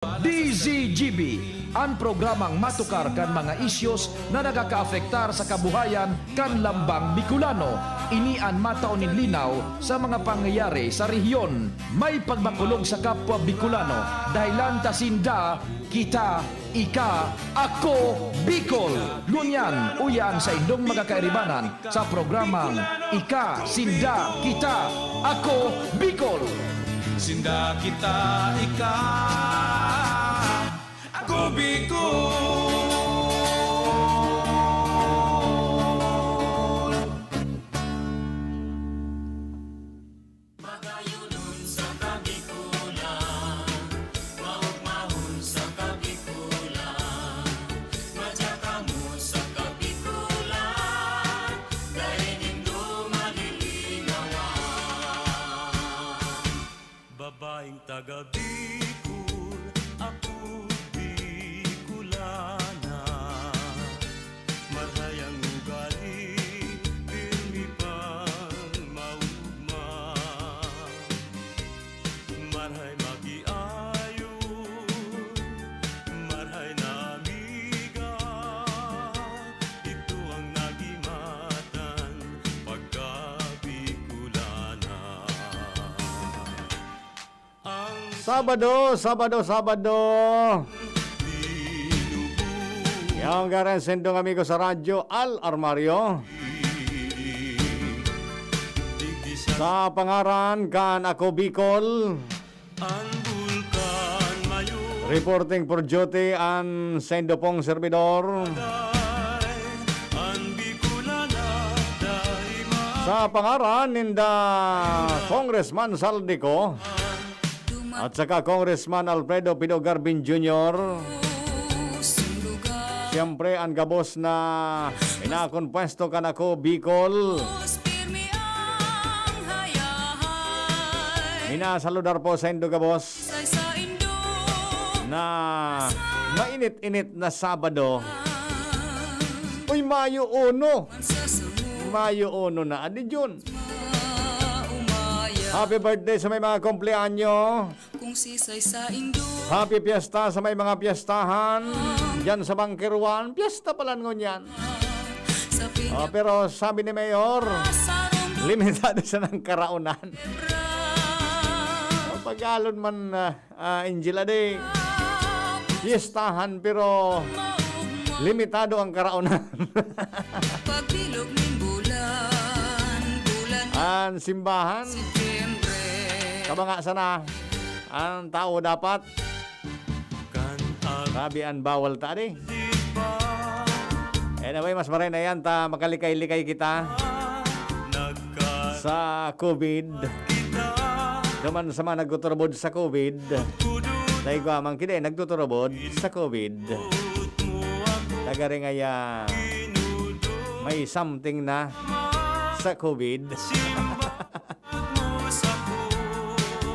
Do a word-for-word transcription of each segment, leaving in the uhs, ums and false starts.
D Z G B, an programang matukar kan mga isyos na nagakaapektar sa kabuhayan kan lambang Bicolano. Ini an matao nin linaw sa mga pangyayari sa rehiyon. May pagmakulog sa kapwa Bicolano, dahelan ta sinda, kita, ika, ako, Bicol. Ngunyan, uya an saindong mga kairibanan sa programang Ika, Sinda, Kita, Ako, Bicol. Sinda, kita, ika, ako, Bicol. Magayonon sa Kabikulan, maugmahon sa Kabikulan, madya kamo sa Kabikulan, dai nindo malilingawan. Babaeng taga Bicol, ako Bicolana. Marhay ang ugali, pirmi pang maugma. Marhay makiayo, marhay na amiga, ito ang nagimatan pagka Bicolana. Sabado, Sabado, Sabado. Yan ang garen sendong amigo sa radyo, Al Armario. Sa pangaran kan Ako Bicol. Reporting for duty an sendo pong servidor. Sa pangaran ninda Congressman Saldico at saka Congressman Alfredo Pido Garbin Junior, siyempre, an gabos na minakompuesto kan Ako Bicol. Minasaludar po saindo gabos na mainit-init na Sabado. Uy, Mayo uno. Mayo uno na, adi June. Happy birthday sa may mga kumpleanyo. Kung sisay sa indo. Happy Fiesta sa may mga piyestahan. Diyan sa Bangkeruan, piyesta pala ngunyan. Sa Oh, pinya- pero sabi ni Mayor, sa romdom. Limitado sa nang karaonan. Bra. Oh, pag-alon man, ah, ah, Angela, di. Piyestahan, pero maugma. Limitado ang karaonan. Pagbilog ning bulan, bulan An simbahan. Setyembre. Kabanga sana. Ang tao dapat. Grabe an bawal ta, di. Anyway, mas maray na yan, ta makalikay-likay kita sa COVID. Duman sa mga nagtuturubod sa COVID, ta igwa man kini nagtuturubod sa COVID. Tagaring aya, may something na sa COVID.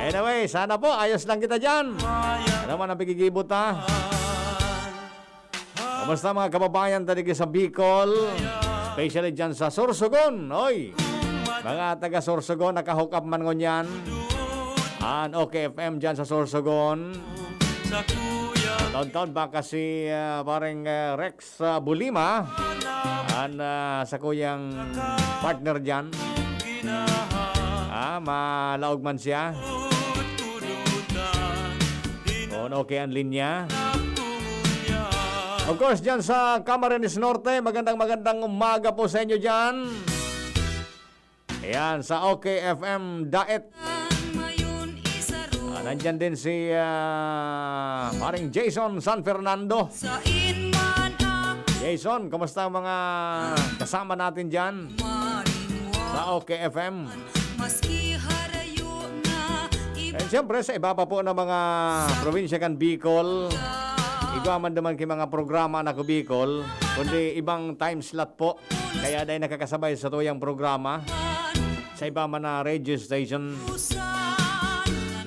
Anyway, sana po ayos lang kita dyan. Ano man ang pigigibot, ha? Kumusta, mga kababayan, ta digi sa Bicol? Especially dyan sa Sorsogon. Oy, mga taga Sorsogon, nakahook up man ngunyan an OK F M dyan sa Sorsogon. Taon-taon baka si, ah, parang, ah, Rex sa Bulima. An, ah, sakuyang partner dyan. Ah, malaog man siya. Kung okay ang linya. Of course, dyan sa Camarines Norte, magandang, magandang umaga po sa inyo dyan. Ayan, sa OK F M Daet. Ah, nandyan din si, ah, paring Jason San Fernando. Jason, kumusta ang mga kasama natin dyan sa OK F M? And siyempre, sa iba pa po na mga probinsya kan Bicol, igwa man duman ki mga programa na ku Bicol, kundi ibang time slot po. Kaya dai nakakasabay sa tuyang programa sa iba man na radio station.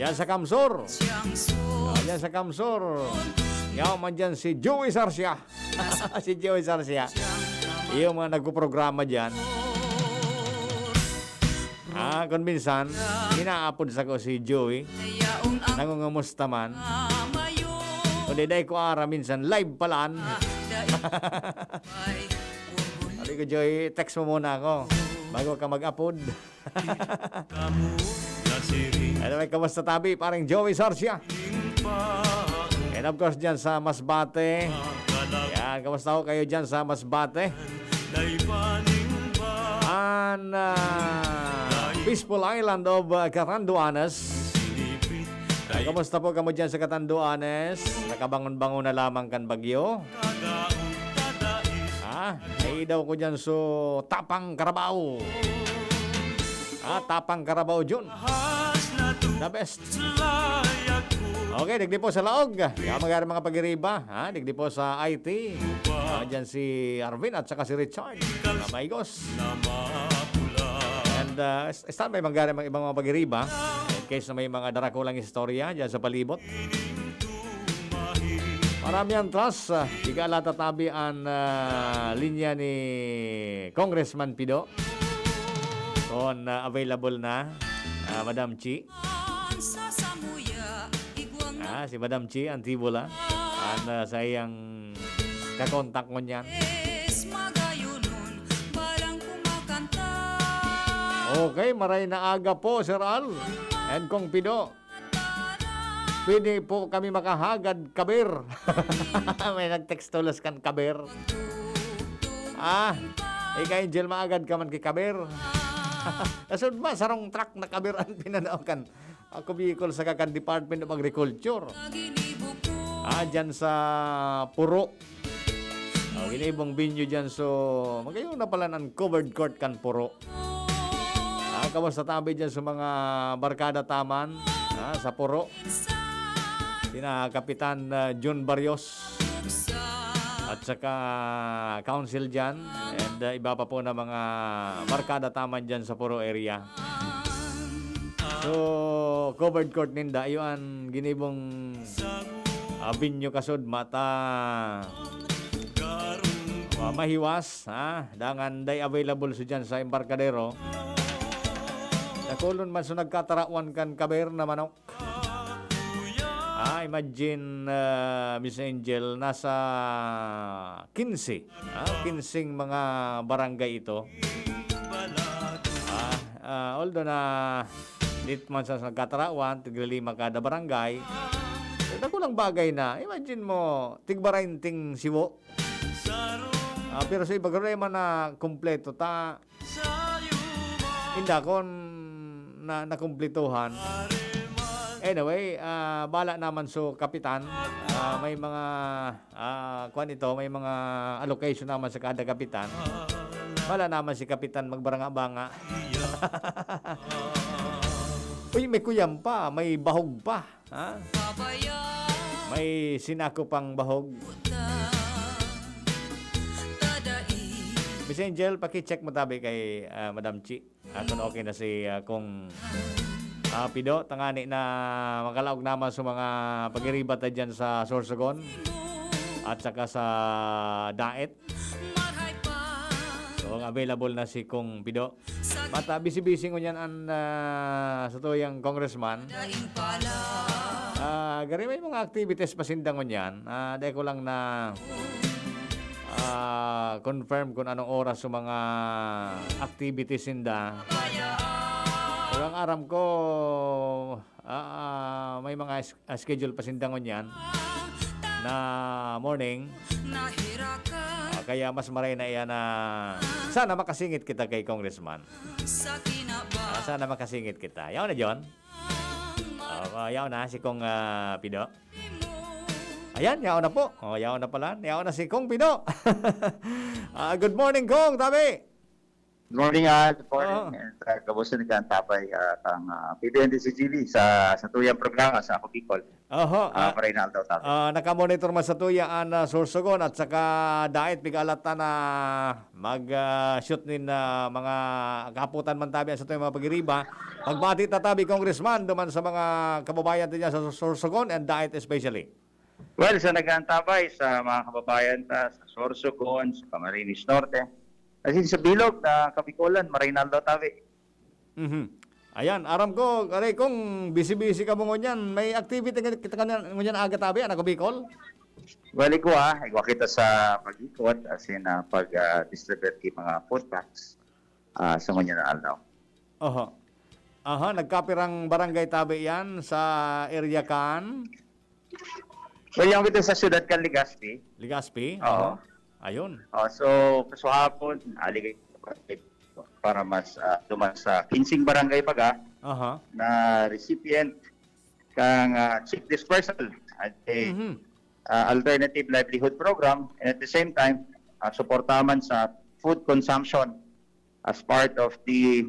Yan sa Kamsur. Ah, yan sa Kamsur. Yaw man dyan si Joey Sarsia. Si Joey Sarsia. Yung mga nagpuprograma dyan. Ah, kung minsan, inaapod sa ko si Joey. Nangungamusta man. Dai ko ara minsan live palan. Sabi ko, "Joy, text mo muna ako bago ka mag-upload." Anyway, kamusta tabi, parang Joey Sarsia? And of course, dyan sa Masbate. Yan, kamusta ho kayo dyan sa Masbate? An, ah, peaceful island of, ah, Catanduanes. Ay, kamusta po kamo dyan sa Catanduanes? Nakabangon-bangon na lamang kan bagyo? Ha? Naidaw ko dyan so Tapang Carabao. Ah, Tapang Carabao, Jun. The best. Okay, digdi po sa Laog. Kaya mag-, mga pag-iriba, ha? Digdi po sa I T. Ah, dyan si Arvin at saka si Richard. Mga maigos. And, uh, standby, magari mga ibang mga pag-iriba. In case na may mga darakulang istorya dyan sa palibot. Marami ang trust. Di ka ala tatabi ang, ah, linya ni Congressman Pido. Kung, ah, available na, ah, Madam Chi. Ah, si Madam Chi Antibola. Ang, ah, sa iyang kakontak mo niyan. Okay, maray na aga po, Sir Al. And Kong Pido. Pwede po kami makahagad kaber. May nagtext tulos kan kaber. Ah, ika, Angel, maagad ka man ki kaber. Nasud ma, sarong truck na kaber ang pinanaw kan ako Bicol sa kakan Department of Agriculture. Ah, dyan sa Puro. Oh, ginibong binyo dyan. So, magayon na pala ng covered court kan Puro. Ah, kamusta tabi dyan sa mga barkada taman, ah, sa Puro? Sina Kapitan, ah, Jun Barrios at saka Council dyan and, ah, iba pa po na mga barkada taman dyan sa Puro area. So, covered court ninda, iyo an ginibong, ah, binyo kasud mata, ah, mahiwas, ha? Dangan day available so dyan sa embarkadero. Dakulon man so nagkatarawan kan kaber na manok. Ah, imagine, ah, Miss Angel, nasa quince, ah, quince mga barangay ito. Ah, ah, although na dit man sa nagkatarawan, tiglilima kada barangay. Eh, dakulang bagay na. Imagine mo, tigbarinting siwo. Ah, pero sa iba, problema na kumpleto ta. Inda kon na, nakumplituhan. Anyway, ah, bala naman so kapitan. Ah, may mga, ah, kwan ito, may mga allocation naman sa kada kapitan. Bala naman si kapitan magbaranga-banga. Uy, may kuyang pa, may bahog pa. Ha? May sinako pang bahog. Miss Angel, paki-check mo tabi kay, ah, Madam Chi. Ah, kung okay na si, ah, kung, ah, Pido, tangani na makalaog naman sa mga pag-iriba ta dyan sa Sorsogon at saka sa Daet. So, kung available na si Kung Pido. Bata, busy-busy ngunyan an, ah, satuyang congressman. Ah, gari may mga activities pa sinda ngunyan. Ah, dai ko lang na, ah, confirm kung anong oras sa mga activities sinda. Pero ang aram ko, ah, ah, may mga s-, ah, schedule pa sinda ngunyan na morning. Ah, kaya mas maray na iyan na sana makasingit kita kay Congressman. Ah, sana makasingit kita. Yaon na, John. Ah, ah, yaon na si Kong, ah, Pido. Ayan, yaon na po. Oh, yaon na pala. Yaon na si Kong Pido. Ah, good morning, Kong. Tabi. Good morning, ah. Good morning. Oo. And, ah, kamusta na dyan, Tapay, ah, kang, ah, P B N D C G V sa, sa tuyang programa sa Ako Bicol. Oho, Ah, ah, Reynaldo Tapay. Ah, nakamonitor man sa tuya an, ah, Sorsogon at saka Daet, pigalat ta na mag, ah, shoot nin, ah, mga kahapotan man tabi sa tuyang mga pag-iriba. Pagbati ta tabi, Congressman, duman sa mga kababayan ta dyan sa Sorsogon and Daet especially. Well, sa nag-aantabay sa mga kababayan ta sa Sorsogon, sa Camarines Norte, as in sa bilog na Kabikolan, Marinaldo Tabi. Mhm. Ayan, aram ko, aray, kung busy-busy ka mo ngunyan, may activity ka, kita ka na ngunyan aga tabi, anak ko, Bicol? Well, igwa, igwa kita sa pag-ikot, as in, ah, pag, ah, distribute ki mga food packs, ah, sa ngunyan na aldaw. Oho. Aha, nagkapirang barangay tabi yan sa area kan? Well, yung kita sa siyudad kan Legazpi. Legazpi? Oo. Aha. Ayun. Oh, so, kasuhapon, aligay para mas, ah, duman sa kinsing barangay baga Aha. na recipient kang, ah, check dispersal at, eh, Mhm. ah, alternative livelihood program, and at the same time, ah, suporta man sa food consumption as part of the,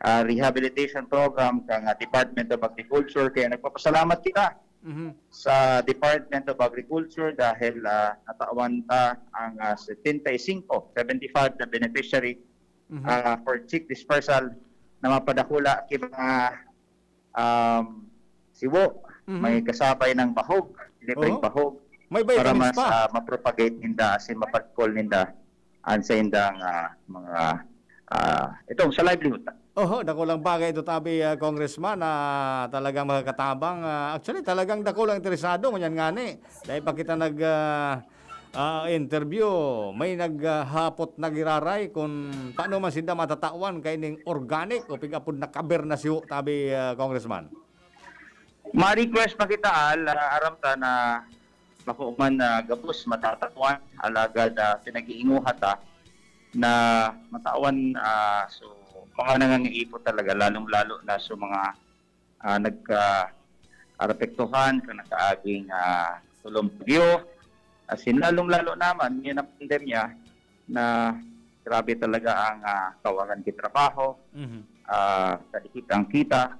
ah, rehabilitation program kang, ah, Department of Agriculture. Kaya nagpapasalamat kita Mhm. sa Department of Agriculture dahil, ah, natawan ta ang, ah, setenta y cinco, seventy-five na beneficiary, Mhm. ah, for check dispersal na mapadakula ki mga, um, siwo, Mhm. may kasabay ng bahog, libreng Oo. bahog, May para vitamins mas, pa. ah, ma-propagate ninda, as in, mapagkol ninda an saindang, ah, mga, ah, itong sa livelihood. Oho, dakulang bagay ito, tabi, ah, Congressman, na talagang makakatabang. Ah, actually, talagang dakulang interesado, ngunyan ngani. Dahil pa kita nag, ah, ah, interview, may naghapot na giraray kung paano man sinda matatawan kaining organic o pig-apod na kaber na siwo, tabi, ah, Congressman. Ma-request pa kita, Al, ah, aram ta na bako man na gabos matatawan, alagad, ah, pinag-iinguha ta na matawan, ah, so, mga nangangaipon talaga, lalong-lalo na sa mga, ah, nagka-, apektuhan kan nakaaging, ah, tulong bagyo. As in, lalong-lalo naman, ngayon ang pandemya na grabe talaga ang, ah, kawalan ki trabaho, Mhm. ah, kadikit ang kita.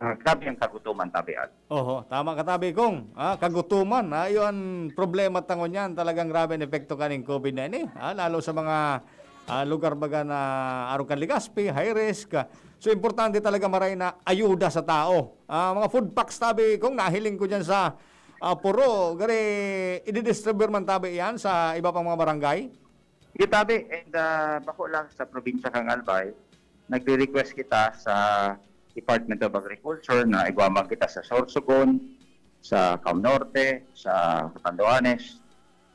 Ah, grabe ang kagutuman, tabi, Al. Oho, tama ka, tabi, Kong. Ah, kagutuman, ah, iyo an problema ta ngunyan. Talagang grabe an epekto kaning covid na ini, ah, lalo sa mga, ah, lugar baga na arog kan Legazpi, high risk. So, importante talaga maray na ayuda sa tao. Ah, mga food packs, tabi, Kong, nahiling ko diyan sa, ah, Puro. Gari, ididistribute man, tabi, yan sa iba pang mga barangay? Iyo, tabi, and, ah, bako lang sa probinsya kang Albay, nagre-request kita sa Department of Agriculture na igwa man kita sa Sorsogon, sa Cam Norte, sa Catanduanes,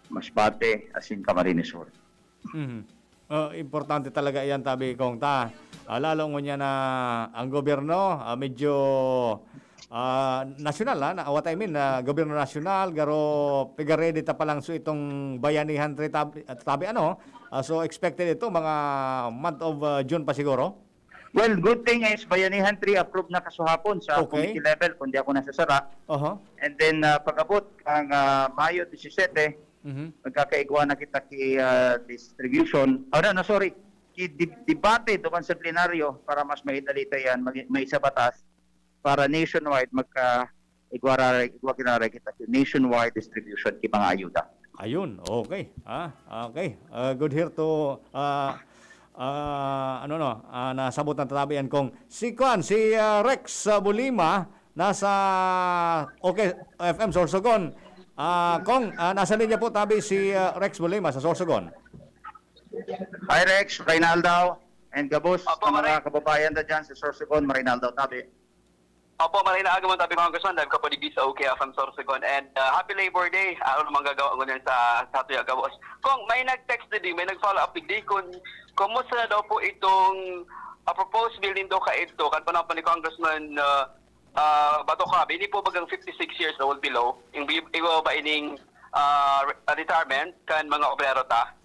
Masbate, asin Camarines Sur. Mhm. Oh, importante talaga iyan, tabi, Kong, ta. Ah, lalo ngunyan na ang gobyerno, ah, medyo, ah, nasyonal, ah, na, what I mean, ah, gobyerno nasyonal, garo piga-ready ta palang so itong Bayanihan Tree, tab-, tabi, ano, ah, so expected ito mga month of, ah, June pa siguro? Well, good thing is Bayanihan Tree approved na kasuhapon sa Okay. committee level, kung di ako nasasara. Oho. And then, ah, pag-abot ang, ah, Mayo disisete, Mhm. magkakaigwa na kita ki, ah, distribution. Oh, no, no, sorry. Ki di-, debate duman sa plenaryo para mas maidali ta yan, mag-, may sa batas para nationwide magka-, igwa ra-, igwa giraray kita ki nationwide distribution ki mga ayuda. Ayun, okay. Ah, okay. Ah, good hear to, ah, ah, ano, no, ah, nasabot na tatabi yan, Kong. Si Kwan, si, ah, Rex, ah, Bulima, nasa, okay, F M Sorsogon. Ah, Kong, ah, nasa linya po tabi si, ah, Rex Bulima sa Sorsogon. Hi, Rex, Reynaldo, and gabos Opo, sa mga Maray. kababayan na dyan sa Sorsogon, Reynaldo, tabi. Opo, maray na aga man tabi, Congressman. Live ka po digdi sa O K F M Sorsogon. And, ah, happy Labor Day. Ako namang gagawa ko niyan sa, sa Tuya Gabos. Kung may nag-text digdi, may nag-follow up digdi, kung kumusta na daw po itong, ah, proposed bill nindo kaidto, kan panahon pa ni Congressman, ah, ah, Bato Cabe, ini po bagang fifty-six years old below, yung bi-, iba ba ining, ah, re-, retirement kan mga obrero ta?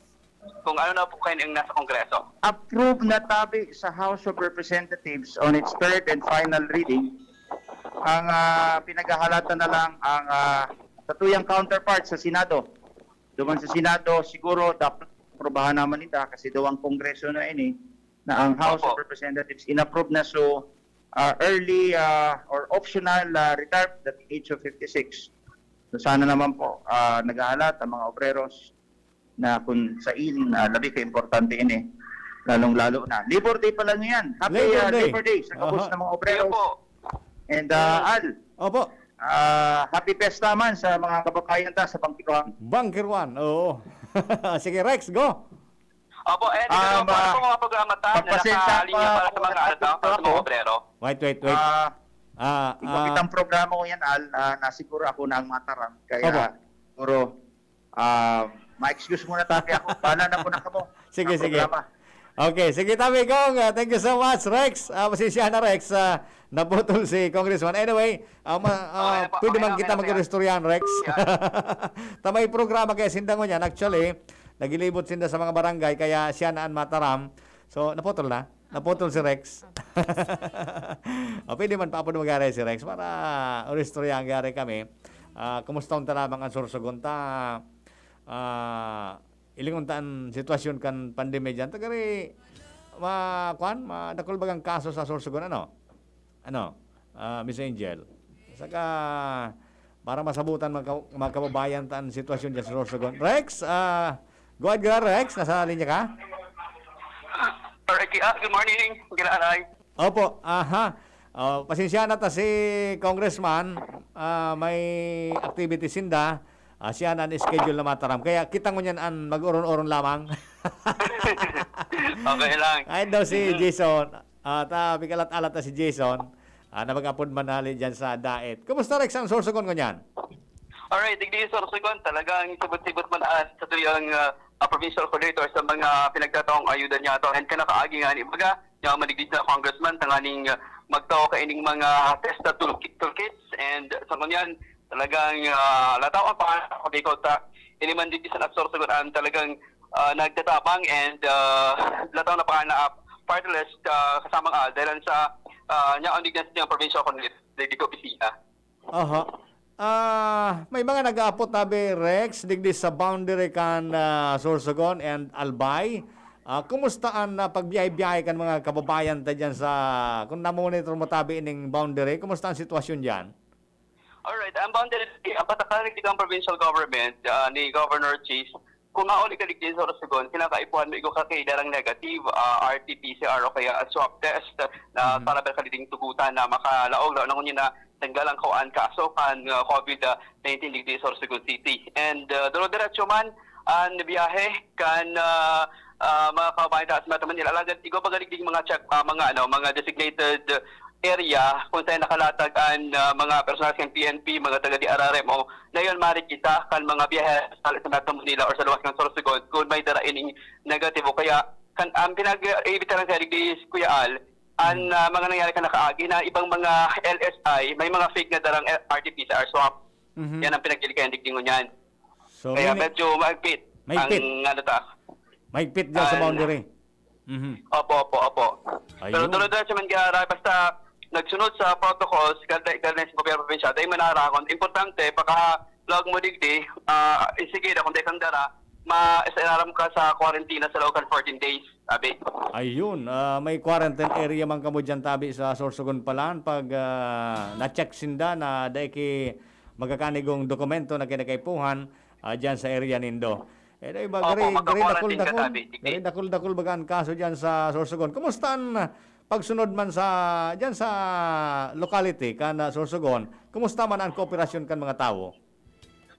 Kung ano na po kayo ang nasa Kongreso? Approve na tabi sa House of Representatives on its third and final reading. Ang, ah, pinaghahalatan na lang ang, ah, satuyang counterpart sa Senado. Duman sa Senado, siguro dapat aprobahan naman ita kasi daw ang Kongreso na ini, na ang House Opo. of Representatives inapprove na so, ah, early, ah, or optional, ah, retirement at the age of fifty-six. So sana naman po, ah, naghahalat ang mga obreros na kung sain, ah, labi ka importante ini, lalong-lalo na. Labor Day pa lang yan. Happy, Labor ah, Day. Labor Day sa kabos Aha. ng mga obreros. Iyo po. And, ah, Al, Opo. ah, happy fiesta man sa mga kababayan ta sa Bangkiruan. Bangkiruan, oo. Sige, Rex, go. Opo, eh, Ah, ano po, ma-, ano po mga programa ta na pagpasensya nakalinya pa para sa mga, ano, ta, para sa mga obrero? Wait, wait, wait. Ah, Ah, ikaw ah. kitang programa ko yan, Al, na, na siguro ako na ang mataram. Kaya, Opo. siguro, ah, ma-excuse muna tabi ako. Bahala na po na kamo. Sige, Ang sige. programa. Okay, sige, tabi, Kong. Ah, thank you so much, Rex. Ah, pasensya na, Rex. Ah, naputol si Congressman. Anyway, ah, ma-, ah, Okay na po, pwede okay man na, kita okay na po yan. mag-istoryahan, Rex. Yeah. Ta may programa kaya sinda ngunyan. Actually, naglilibot sinda sa mga barangay, kaya siya na an mataram. So, naputol na. Naputol si Rex. O, pwede man, paapod mo gari si Rex para uristorya ang gari kami. Ah, kumusta unta lamang ang Sorsogon ta? Ah, ilingon ta an sitwasyon kan pandemya diyan. Ta gari, ma-, kwan, madakul bagang kaso sa Sorsogon, ano? Ano? Ah, Miss Angel. Saka, para masabutan mga ka-, mga kababayan ta an sitwasyon diyan sa Sorsogon. Rex, ah, go ahead, Rex. Nasa linya ka? Alright, ah, good morning, Gila Aray. Opo, aha. Oh, pasensya na ta si Congressman, ah, may activity sinda. Ah, siya na an schedule na mataram. Kaya kita ngunyan an mag-oron-oron lamang. Okay lang. Ay daw si Mhm. Jason. Ah, ta, pikalat-alat na si Jason. Ah, na mag-apod man hali dyan sa Daet. Kumusta, Rex, ang Sorsogon ngunyan? Alright, digdi sa Sorsogon, talagang sibot-sibot man an sa tuyang, ah, ah, provincial coordinator sa mga pinagtataong ayuda niya to. And kanakaagi nga ni baga, niya madigdi na congressman, tanganing, ah, magtao ka ining mga testa toolkit, toolkits. And sa ngunyan, talagang, ah, lataw ang pangalan ko, di ko ta, ini man digdi sa Sorsogon, ang talagang, ah, nagtatabang and, ah, lataw na pangalan na, ah, party list, ah, kasamang Al, dahil sa, ah, niya ang digdi sa provincial coordinator, di ko opisina. Aha. Ah, may mga nag-aapot, tabi, Rex, digdi sa boundary kan, ah, Sorsogon and Albay. Ah, kumusta an, ah, pagbiyahe-biyahe kan mga kababayan ta diyan sa, kung namonitor mo, tabi, ining boundary, kumusta ang sitwasyon diyan? Alright, ang boundary, ang patakaran digdi kan provincial government, ah, ni Governor Chis, kung mauli ka digdi sa Sorsogon, kinakaipuhan mo igwa ka kay darang negative, ah, R T P C R o kaya swab test na Mhm. para ba ka digding tugutan na makalaog, lalo na ngunyan na tanggal ang kawaan kaso kan, ah, COVID nineteen digdi sa Sorsogon City. And, ah, duro-diretso man ang biyahe kan, ah, ah, mga kababayan ta sa Metro Manila. Alagad igwa pa digding mga check, ah, mga, ano, mga designated area kung saan nakalatag an, ah, mga personal kan P N P, mga taga D R R M O, na iyan marikita kan mga biyahe sa, sa Metro Manila or sa luwas kan Sorsogon kung may dara ining negatibo. Kaya kan, ang pinag-iimbitaran kaya digdi, Kuya Al, an, Mm. ah, mga nangyari kan nakaagi na ibang mga L S I, may mga fake na darang R T P C R swab. Mhm. Yan ang pinag-iimbitaran digdi ngunyan. So, Kaya meaning, medyo mahigpit mahigpit. ang ano ta. Mahigpit dyan sa An- boundary. Mhm. Opo, opo, opo. Pero Ayun. duro-diretso man gihara, basta nagsunod sa protocols, guidelines, guidelines ng gobyerno probinsyal, dahil manaragon. Importante, pakalaog mo digdi, ah, sige na, kung dai kang dara, ma-, sa ilaram ka sa kwarentina sa loob kan fourteen days, sabi. Ayun, ah, may quarantine area man kamo dyan, tabi, sa Sorsogon palan. Pag, ah, na-check sinda na dai ki magkakanigong dokumento na kinakaipuhan, ah, dyan sa area nindo. Eh, dai ba, Opo, gari, gari magka-quarantine ka, dakul-dakul. tabi. Sige. Gari dakul-dakul baga an kaso dyan sa Sorsogon. Kumusta an pagsunod man sa, dyan sa locality kan, ah, Sorsogon? Kumusta man an kooperasyon kan mga tawo?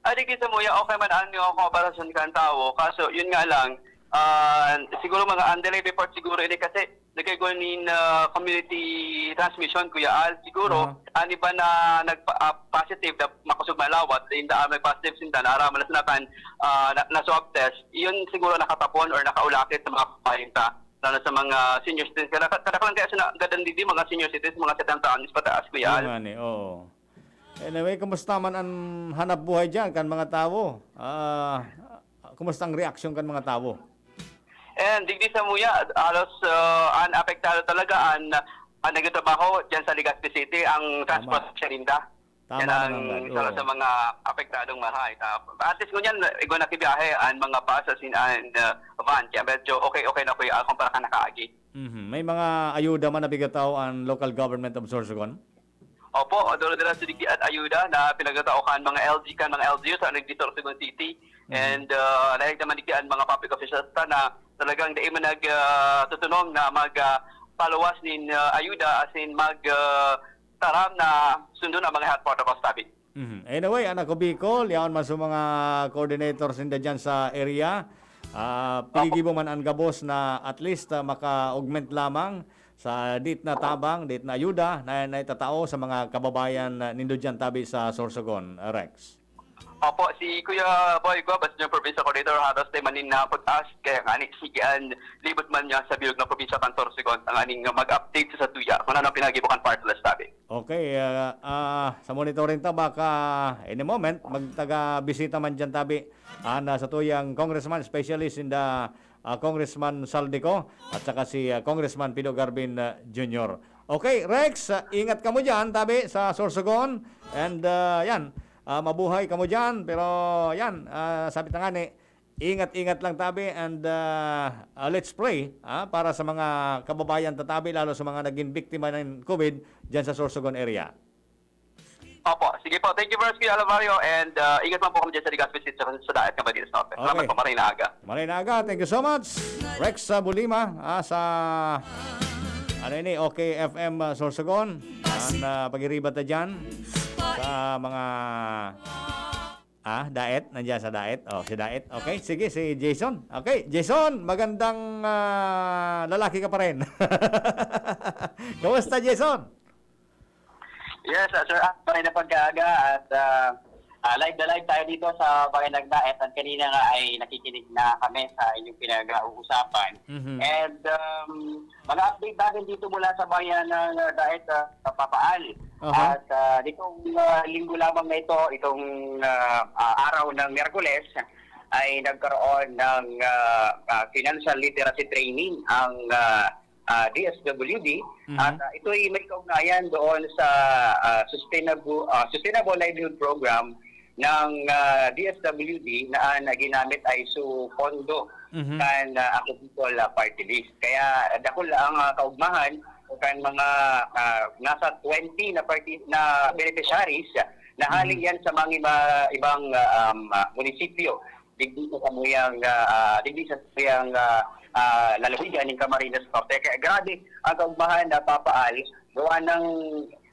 Ah, digdi sa Muya, okay man ang, yung kooperasyon kan tawo. Kaso, yun nga lang, ah, siguro mga ang delay report siguro ini kasi nagkaigwa nin, ah, community transmission, Kuya Al. Siguro, Aha. an iba na nagpa-, ah, positive na makosog malawat, inda, ah, nag-positive sinda, naaraman na sila kan, ah, na, na swab test, yun siguro nakatapon or nakaulakit sa mga kababayan ta, lalo sa mga senior citizens. Kada, kada lang kaya sila, gadan digdi, mga senior citizens, mga setenta anyos pataas, Kuya Al. Yun nga ni, oo. Anyway, kumusta man an hanap buhay diyan kan mga tawo? Ah, kumusta ang reaksyon kan mga tawo? And digdi sa Muya, halos, ah, an apektado talaga an, an nagtatrabaho diyan sa Legazpi City, ang Tama. transportasyon ninda. Tama Yan ang naman, isa oo. sa mga apektadong marahay. Ta-, at least ngunyan, igwa na kibiyahe an mga bus asin an, ah, van. Kaya medyo okay-okay na po yung, ah, kumpara kan nakaagi. Mhm. May mga ayuda man na bigataw an local government of Sorsogon? Opo, duro-diretso digdi an ayuda na pinagtatao kan mga L G, kan mga L G U sa digdi sa Sorsogon City. Mhm. And, ah, nahig naman digdi an mga public officials ta na talagang dai man nag, ah, tutunong na mag, ah, paluwas nin, ah, ayuda asin mag, ah, taram na sundon ang mga health protocols, tabi. Mhm. Anyway, an Ako Bicol, yaon man sa mga coordinators ninda dyan sa area. Ah, Opo. Pigigibo man an gabos na at least, ah, maka-augment lamang sa dit na tabang, dit na ayuda na naitatao sa mga kababayan, ah, nindo diyan tabi sa Sorsogon, ah, Rex. Opo, si Kuya Boy Guabas, yung provincial coordinator, haros tayo maninapot as, kaya nga ni, sige, an libot man niya sa bilog na probinsya kan Sorsogon, ang aning mag-update sa tuya, kung ano ang pinagibo kan Partless tabi. Okay, ah, ah, sa monitoring ta, baka any moment, magtaga-bisita man dyan tabi, ah, na sa tuyang congressman, specialist in the, ah, Congressman Saldico, at saka si, ah, Congressman Pido Garbin, ah, Junior. Okay, Rex, ah, ingat ka mo dyan, tabi, sa Sorsogon. And, ah, yan, ah, mabuhay ka mo dyan. Pero, yan, ah, sabi ta nga ni, ingat-ingat lang tabi and, ah, ah, let's pray, ah, para sa mga kababayan ta tabi, lalo sa mga naging biktima ng COVID dyan sa Sorsogon area. Opo. Sige po. Thank you very much, Kuya Alvario. And, ah, ingat lang po kami dyan sa Legazpi City sa, sa Daet, Camarines Norte. Salamat Okay. po. Maray na aga. Maray na aga. Thank you so much. Rex sa Bulima, ah, sa, ano ini, OK F M, ah, Sorsogon. Ang, ah, pag-iribat na dyan sa mga, ah, Daet. Nandiyan sa Daet. Oh, si Daet. Okay, sige, si Jason. Okay, Jason, magandang, ah, lalaki ka pa rin. Kumusta, Jason? Yes, ah, sir. Ah, maray na pagkaaga at, ah, ah, live na live tayo dito sa Bayan ng Daet at kanina nga ay nakikinig na kami sa inyong pinag-uusapan. Mhm. And, um, mga update natin dito mula sa Bayan ng, ah, Daet, ah, sa Papaal. Aha. At, ah, nitong, ah, linggo lamang na ito, itong, ah, ah, araw ng Miyerkules, ay nagkaroon ng, ah, ah, financial literacy training ang, ah, ah, D S W D. Mhm. At, ah, ito'y may kaugnayan doon sa, ah, sustainable, ah, Sustainable Livelihood Program ng, ah, D S W D na, na ginamit ay su pondo Mhm. kan, ah, Ako Bicol, ah, Party List. Kaya dakul ang, ah, kaugmahan kan mga, ah, nasa twenty na parti-, na beneficiaries na hali Mhm. yan sa mga iba, ibang, ah, um, ah, munisipyo. Digdi sa samuyang, ah, ah, digdi sa samuyang, ah, ah, lalawigan ning Camarines Norte. Kaya grabe ang kaugmahan na Papaal, gawa ng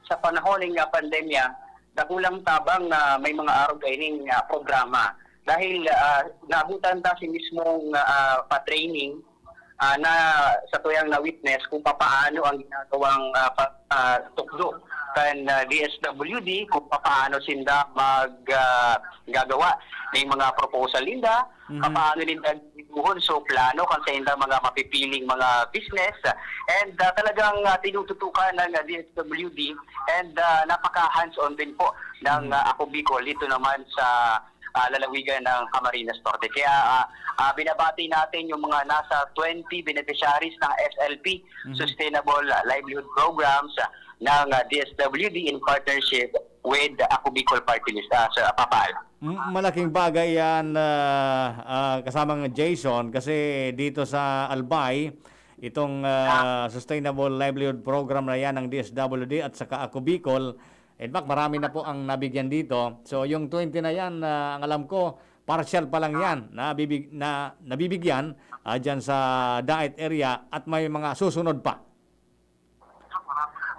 sa panahon ng, ah, pandemya, dakulang tabang na may mga arog kaining, ah, programa. Dahil, ah, naabutan ta si mismong, ah, pa-training, ah, na sa tuyang na-witness kung papaano ang ginagawang, ah, pa-, ah, tukdo kan, ah, D S W D, kung papaano sinda mag, ah, gagawa ng mga proposal ninda, Mhm. papaano ninda gigibuhon, so plano kan saindang mga mapipiling mga business. And, ah, talagang, ah, tinututukan ng, ah, D S W D and, ah, napaka hands-on din po ng, Mhm. ah, Ako Bicol dito naman sa, ah, lalawigan ng Camarines Norte. Kaya, ah, ah, binabati natin yung mga nasa twenty beneficiaries ng S L P, Mhm. Sustainable, ah, Livelihood Programs, ah, ng, ah, D S W D in partnership with Ako Bicol Party List, ah, sa Papaal. M-, malaking bagay yan, ah, ah, kasamang Jason, kasi dito sa Albay, itong, ah, Ah. Sustainable Livelihood Program na yan ng D S W D at saka Ako Bicol. In fact, marami na po ang nabigyan dito. So, yung twenty na yan, ah, ang alam ko, partial pa lang Ah. yan. Nabibig-, na, nabibigyan, ah, dyan sa Daet area at may mga susunod pa.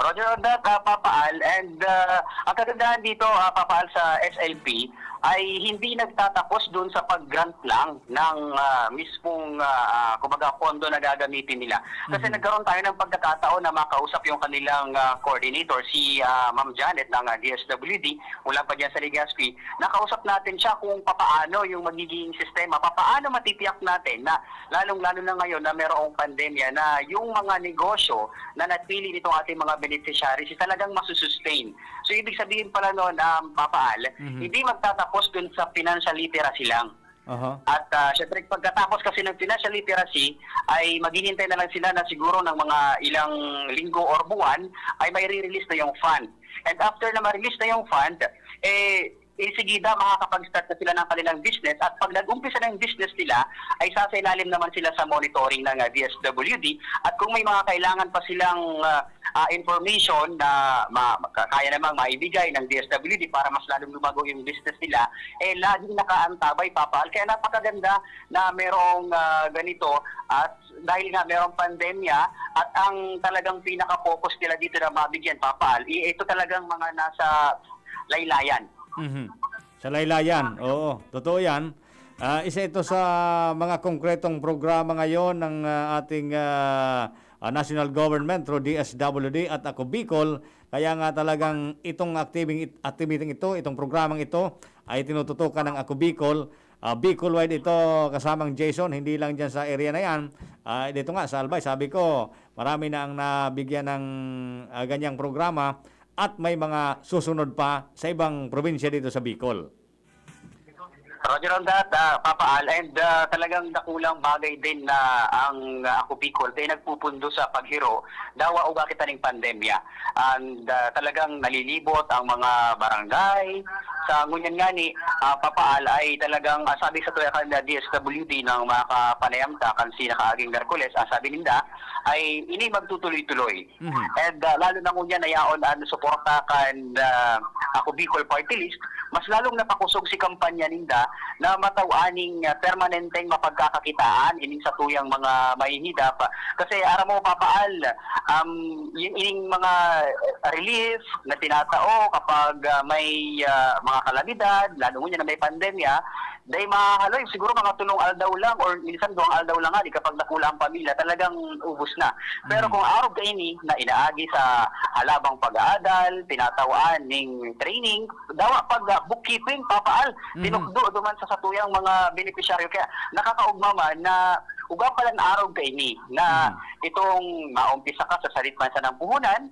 Roger on that, ah, Papa Al. And, ah, ang kagandahan dito, ah, Papa Al, sa S L P ay hindi nagtatapos dun sa pag-grant lang ng, ah, mismong, ah, ah, kumbaga, pondo na gagamitin nila. Kasi Mhm. nagkaroon tayo ng pagkakataon na makausap yung kanilang, ah, coordinator, si, ah, Ma'am Janet ng, ah, D S W D, mula pa dyan sa Legazpi. Nakausap natin siya kung papaano yung magiging sistema, papaano matitiyak natin na lalong-lalo na ngayon na merong pandemya na yung mga negosyo na napili nitong ating mga beneficiaries is talagang masusustain. So, ibig sabihin pala noon, um, Papa Al, Mhm. hindi magtatapos dun sa financial literacy lang. Aha. At, ah, syempre, pagkatapos kasi ng financial literacy, ay maghihintay na lang sila na siguro ng mga ilang linggo or buwan, ay may release na yung fund. And after na ma-release na yung fund, eh, eh, sige na, makakapag-start na sila ng kanilang business. At pag nag-umpisa na yung business nila, ay sasailalim naman sila sa monitoring ng, ah, D S W D. At kung may mga kailangan pa silang, ah, ah, information na ma-, ma-, ka-, kaya namang maibigay ng D S W D para mas lalong lumago yung business nila, eh, laging nakaantabay, Papa Al. Kaya napakaganda na merong, ah, ganito. At dahil nga merong pandemya, at ang talagang pinaka-focus nila dito na mabigyan, Papa Al, i-, ito talagang mga nasa laylayan. Mhm. Sa laylayan, oo. Totoo yan. Ah, isa ito sa mga konkretong programa ngayon ng, ah, ating, ah, ah, national government through D S W D at Ako Bicol. Kaya nga talagang itong activing-, activity ito, itong programang ito ay tinututukan ng Ako Bicol. Ah, Bicol-wide ito, kasamang Jason, hindi lang dyan sa area na yan. Ah, dito nga sa Albay, sabi ko, marami na ang nabigyan ng, ah, ganyang programa at may mga susunod pa sa ibang probinsya dito sa Bicol. Roger on that, ah, Papa Al, and ah, talagang dakulang bagay din na ang ah, Ako Bicol kaya nagpupundo sa paghiro, dawa uga kita ning pandemya. And ah, talagang nalilibot ang mga barangay. Sa ngunyan ngani, ah, Papa Al, ay talagang ah, sabi sa tuya kan D S W D ng makapanayam ta kan si nakaaging Miyerkules, ang sabi ninda ay ini magtutuloy-tuloy. Mhm. And ah, lalo na ngunyan na yaon an suporta kan ah, Ako Bicol Party List, mas lalong napakusog si kampanya ninda na mataw-aning ah, permanenteng mapagkakakitaan ining satuyang mga mahihidap. Kasi aram mo, Papa Al, um, yung ining mga ah, relief na tinatao kapag ah, may ah, mga kalamidad, lalo ngunyan na may pandemya, dai mahahaloy, siguro mga tulong aldaw lang or minsan duwang aldaw lang nga, di kapag dakula ang pamilya, talagang ubos na. Pero Mm. kung arog kaini na inaagi sa halabang pag-aadal, tinatawaan ning training, dawa pag ah, bookkeeping, Papa Al, Mhm. tinukdo duman sa satuyang mga benepisyaryo. Kaya nakakaugma man na uga pa lang arog kaini na Mhm. itong maumpisa ka sa salit man sa nang puhunan,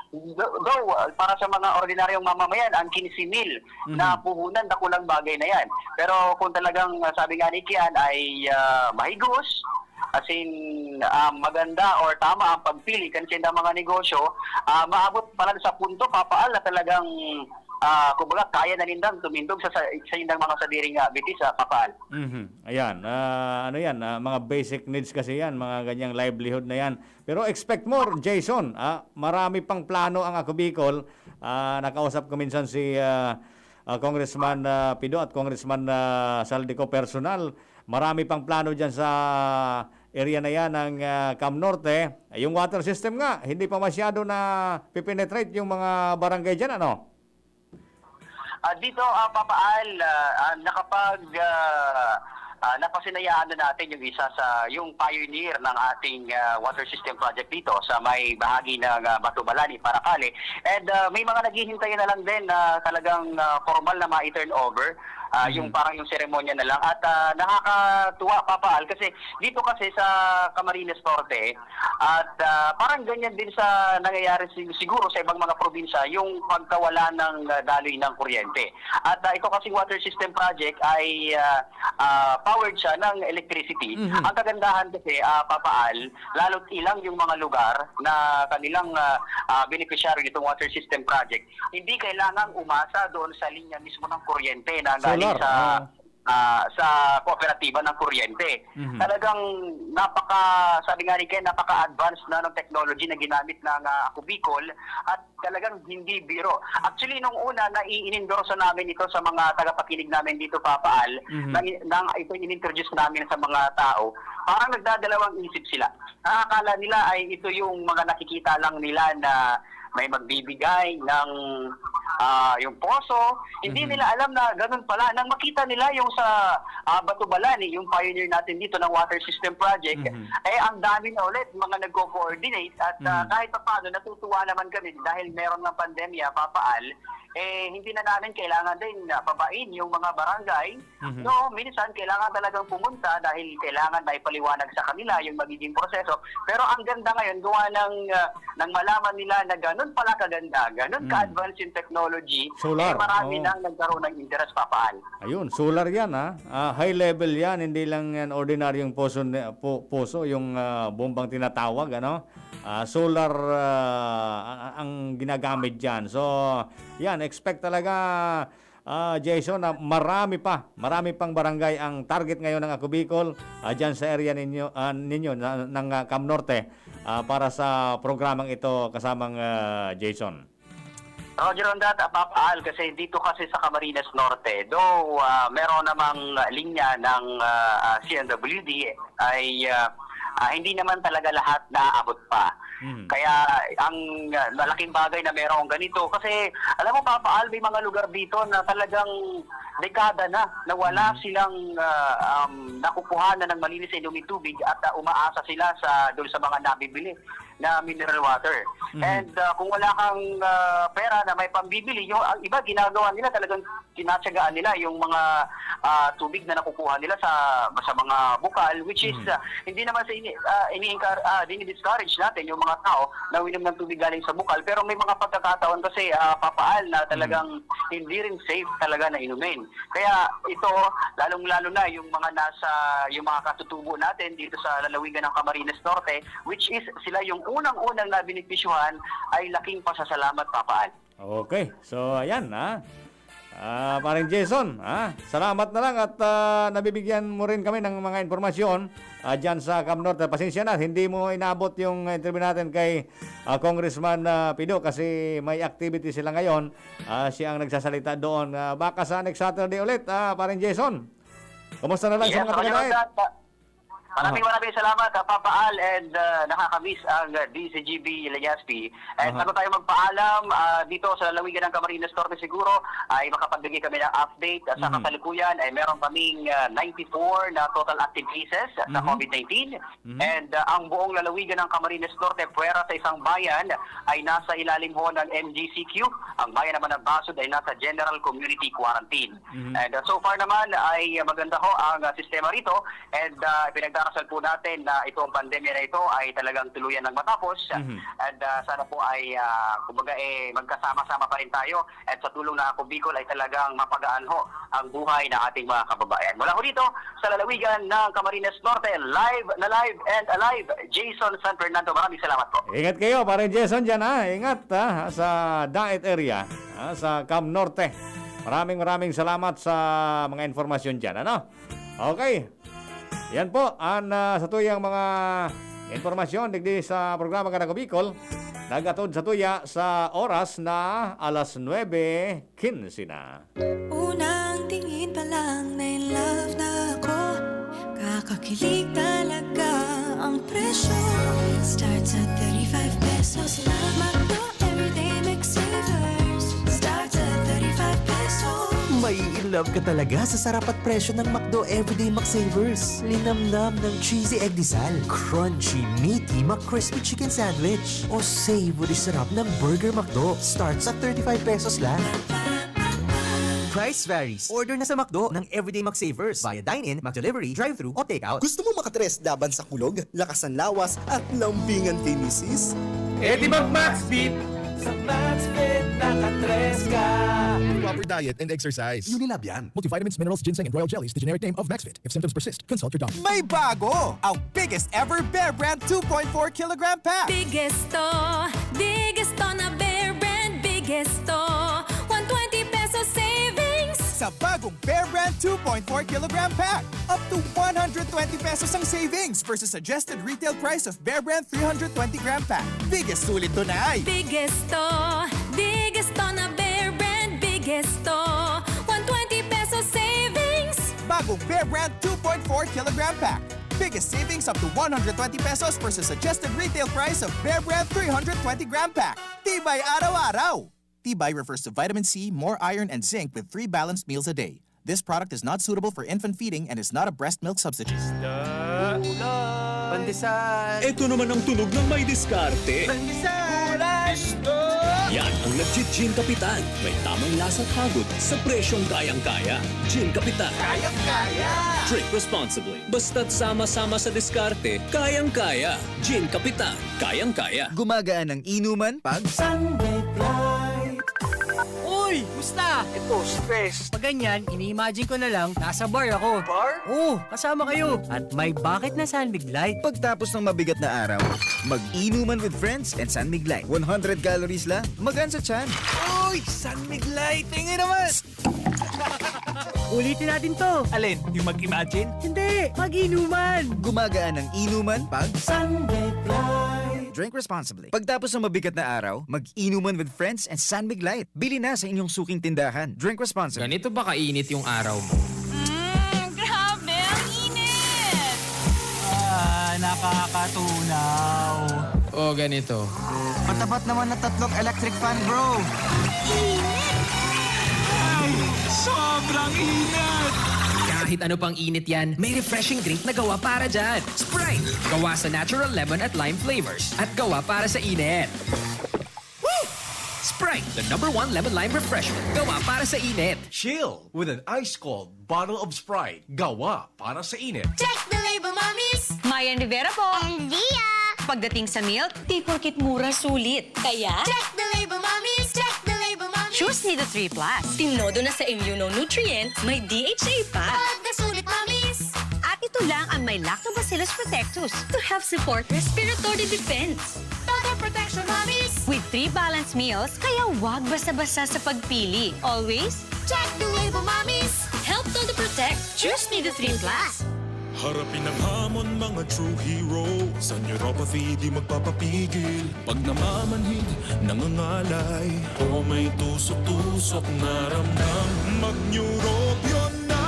though, though, ah, para sa mga ordinaryong mamamayan, ang quince mil na Mhm. puhunan, dakulang bagay na yan. Pero kung talagang, ah, sabi nga ni Kian, ay ah, mahigos, as in, ah, maganda or tama ang pagpili kan sindang mga negosyo, ah, maabot pa lang sa punto, Papa Al, na talagang, ah, kumbaga, kaya na nindang tumindog sa, sa, sa nindang mga sadiring ah, bitis, ah, Papa Al. Mhm. Ayan, ah, ano yan, ah, mga basic needs kasi yan, mga ganyang livelihood na yan. Pero expect more, Jason. Ah, marami pang plano ang Ako Bicol. Ah, nakausap ko minsan si ah, ah, Congressman ah, Pido at Congressman ah, Saldico personal. Marami pang plano dyan sa area na yan ng ah, Cam Norte. Yung water system nga, hindi pa masyado na pipenetrate yung mga barangay dyan, ano? Ah, dito, ah, Papa Al, ah, ah, nakapag, ah, ah, napasinayaan na natin yung isa sa, yung pioneer ng ating ah, water system project dito sa may bahagi ng ah, Batubalani, Paracale. And ah, may mga naghihintay na lang din na talagang ah, formal na ma-turn over, ah, yung Mhm. parang yung seremonya na lang. At ah, nakakatuwa, Papa Al, kasi dito kasi sa Camarines Norte, at ah, parang ganyan din sa nangyayari sig- siguro sa ibang mga probinsya, yung pagkawala ng ah, daloy ng kuryente. At ah, ito kasing water system project ay ah, ah, powered siya ng electricity. Mhm. Ang kagandahan kasi, ah, Papa Al, lalo't ilang yung mga lugar na kanilang ah, ah, beneficiary nitong water system project, hindi kailangang umasa doon sa linya mismo ng kuryente na galing Solar, sa oo. ah, sa kooperatiba ng kuryente. Mhm. Talagang napaka, sabi nga ni Ken, napaka-advanced na ng technology na ginamit ng ah, Ako Bicol at talagang hindi biro. Actually, nung una, nai-inendorso namin ito sa mga tagapakinig namin dito, Papa Al, Mhm. nang, nang ito in-introduce namin sa mga tao, parang nagdadalawang isip sila. Nakakala nila ay ito yung mga nakikita lang nila na may magbibigay ng ah, yung poso. Hindi Mhm. nila alam na ganun pala. Nang makita nila yung sa ah, Batubalani, yung pioneer natin dito ng water system project, Mhm. eh ang dami na ulit mga nagko-coordinate at ah, Mhm. kahit pa paano natutuwa naman kami dahil meron ng pandemya, Papa Al, eh hindi na namin kailangan din ah, pabain yung mga barangay. Mhm. No, minsan kailangan talagang pumunta dahil kailangan maipaliwanag sa kanila yung magiging proseso. Pero ang ganda ngayon, gawa ng ah, nang malaman nila na ganun pala kaganda, ganun Hmm. ka-advance yung technology, Solar, eh marami oo. nang nagkaroon ng interest, Papa Al. Ayun, solar yan ha. Ah, high level yan, hindi lang yan ordinaryong poso, ni- po- poso, yung ah, bombang tinatawag, ano? Ah, solar ah, ang, ang ginagamit dyan. So, yan, expect talaga, ah, Jason, na marami pa, marami pang barangay ang target ngayon ng Ako Bicol, ah, dyan sa area ninyo, ah, ninyo na, ng ah, Cam Norte, ah, para sa programang ito, kasamang ah, Jason. Roger on that, ah, Papa Al, kasi dito kasi sa Camarines Norte, though ah, meron namang linya ng ah, ah, C N W D ay ah, Ah, hindi naman talaga lahat naaabot pa. Mhm. Kaya ang, ah, malaking bagay na merong ganito kasi alam mo, Papa Al, may mga lugar dito na talagang dekada na na wala Mhm. silang, ah, um, nakukuhanan ng malinis na inuming tubig at, ah, umaasa sila sa, doon sa mga nabibili na mineral water. Mhm. And, ah, kung wala kang, ah, pera na may pambibili, yung, ang iba ginagawa nila talagang tinatyagaan nila yung mga, ah, tubig na nakukuha nila sa, sa mga bukal, which is, Mhm. ah, hindi naman sa ini-, ah, ini-encour-, ah, dini-discourage natin yung mga tao na uminom ng tubig galing sa bukal, pero may mga pagkakataon kasi, ah, Papa Al, na Mhm. talagang hindi rin safe talaga na inumin. Kaya ito, lalong-lalo na yung mga nasa, yung mga katutubo natin dito sa lalawigan ng Camarines Norte, which is sila yung unang-unang nabenepisyuhan, ay laking pasasalamat, Papa Al. Okay. So, ayan, ha. Ah, Pareng Jason, ha? Salamat na lang at, ah, nabibigyan mo rin kami ng mga impormasyon, ah, dyan sa Cam Norte. Pasensya na, hindi mo inabot yung interview natin kay, ah, Congressman, ah, Pido kasi may activity sila ngayon. Ah, siya ang nagsasalita doon. Ah, baka sa next Saturday ulit, ah, Pareng Jason. Kumusta na lang sa Yes, mga taga-Daet? Salamat. Maraming, Aha. maraming salamat, ah, Papa Al, and, ah, nakakamiss ang, ah, D Z G B Legazpi. And Aha. bago tayo magpaalam, ah, dito sa lalawigan ng Camarines Norte siguro, ay makapagbigay kami ng update. At sa Mhm. kasalukuyan ay meron kaming, ah, ninety-four na total active cases sa Mhm. COVID nineteen. Mhm. And, ah, ang buong lalawigan ng Camarines Norte, pwera sa isang bayan, ay nasa ilalim ho ng M G C Q. Ang bayan naman ng Basud ay nasa General Community Quarantine. Mhm. And, ah, so far naman ay maganda ho ang, ah, sistema rito. And, ah, pinagdarasal po natin na itong pandemya na ito ay talagang tuluyan ng matapos. Mhm. And, ah, sana po ay, ah, kumbaga, eh, magkasama-sama pa rin tayo. At sa tulong ng Ako Bicol ay talagang mapagaan ho ang buhay ng ating mga kababayan. Mula ho dito sa lalawigan ng Camarines Norte, live na live and alive, Jason San Fernando. Maraming salamat po. Ingat kayo, Pareng Jason, dyan, ha. Ingat, ha, sa Daet area, ha, sa Cam Norte. Maraming, maraming salamat sa mga informasyon dyan, ano? Okay. Yan po ang, ah, satuyang mga impormasyon digdi sa programa kan Ako Bicol. Nag-atod satuya sa oras na alas nuebe quince na. Unang tingin pa lang, na in love na ako. Kakakilig talaga ang presyo. Starts at thirty-five pesos lang. McDo Everyday McSavers. Starts at thirty-five pesos. Mai-in love ka talaga sa sarap at presyo ng McDo Everyday McSavers. Linamnam ng cheesy egg disal, crunchy, meaty McCrispy chicken sandwich, o savory sarap ng Burger McDo. Starts at thirty-five pesos lang. Price varies. Order na sa McDo ng Everyday McSavers via dine-in, McDelivery, drive-thru, o takeout. Gusto mo makatres laban sa kulog, lakasan lawas, at lambingan kay misis? Eh di mag-Maxfit! Sa Maxfit, nakatres ka! Proper diet and exercise. Unilab yan. Multivitamins, minerals, ginseng, and royal jellies, the generic name of Maxfit. If symptoms persist, consult your doctor. May bago! Ang biggest ever Bear Brand two point four kilogram pack. Biggest to, biggest to na Bear Brand, biggest to. One twenty pesos savings. Sa bagong Bear Brand two point four kilogram pack, up to one hundred twenty pesos ang savings versus suggested retail price of Bear Brand three hundred twenty gram pack. Biggest sulit to na ay. Biggest to, biggest to na Bear Brand, biggest to. One twenty pesos savings. Bagong Bear Brand two point four kilogram pack. Biggest savings up to one hundred twenty pesos versus suggested retail price of Bear Brand three hundred twenty gram pack. Tibay araw-araw! Tibay refers to vitamin C, more iron, and zinc with three balanced meals a day. This product is not suitable for infant feeding and is not a breast milk substitute. Isda. Pandesal. Ito naman ang tunog ng may diskarte. Pandesal. Gulay. Isda. Yan ang nagji-Gin Kapitan. May tamang lasa at hagod sa presyong kayang-kaya. Gin Kapitan. Kayang-kaya. Drink responsibly. Basta't sama-sama sa diskarte, kayang-kaya. Gin Kapitan. Kayang-kaya. Gumagaan ang inuman pag San Mig Light. Uy! Musta? Ito, stress. Pag ganyan, ini-imagine ko na lang, nasa bar ako. Bar? Oo, kasama kayo. At may bakit na San Mig Light. Pagtapos ng mabigat na araw, mag-inuman with friends and San Mig Light. One hundred calories lang, magaan sa tiyan. Uy! San Mig Light! Tingin naman! Ulitin natin to. Alin? Yung mag-imagine? Hindi! Mag-inuman! Gumagaan ang inuman pag San Mig Light. Drink responsibly. Pagtapos ng mabigat na araw, mag-inuman with friends and San Mig Light. Bili na sa inyong suking tindahan. Drink responsibly. Ganito ba kainit yung araw mo? Mm, grabe, ang init! Ah, Nakakatunaw. O, ganito. Matapat naman na tatlong electric fan, bro. Ay, sobrang init! Kahit ano pang init yan, may refreshing drink na gawa para dyan. Sprite! Gawa sa natural lemon at lime flavors. At gawa para sa init. Woo! Sprite, the number one lemon lime refreshment. Gawa para sa init. Chill with an ice-cold bottle of Sprite. Gawa para sa init. Check the label, mommies! Mayan Rivera po! And Dia! Pagdating sa milk, di porkit mura, sulit. Kaya, Check the label, mommies! Check the label, mommies! Choose Nido three plus. Tinodo na sa immunonutrients, may D H A pa. Pag nasulit, mommies! At ito lang ang may Lactobacillus protectus to help support respiratory defense. Todo protection, mommies! With three balanced meals, kaya wag basta-basta sa pagpili. Always, Check the label, mommies! help Todo Protect. Choose Nido three plus. Harapin ang hamon, mga true heroes. Ang neuropathy di magpapapigil. Pag namamanhid, nangangalay, o may tusok-tusok na ramdam, mag-Neurobion na!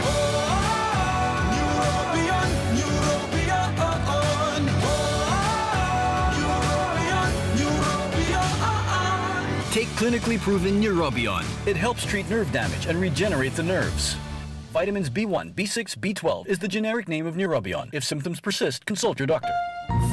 Oh, Neurobion, Neurobion, oh, oh. Oh, Neurobion, Neurobion, oh, oh. Take clinically proven Neurobion. It helps treat nerve damage and regenerate the nerves. Vitamins B one, B six, B twelve is the generic name of Neurobion. If symptoms persist, consult your doctor.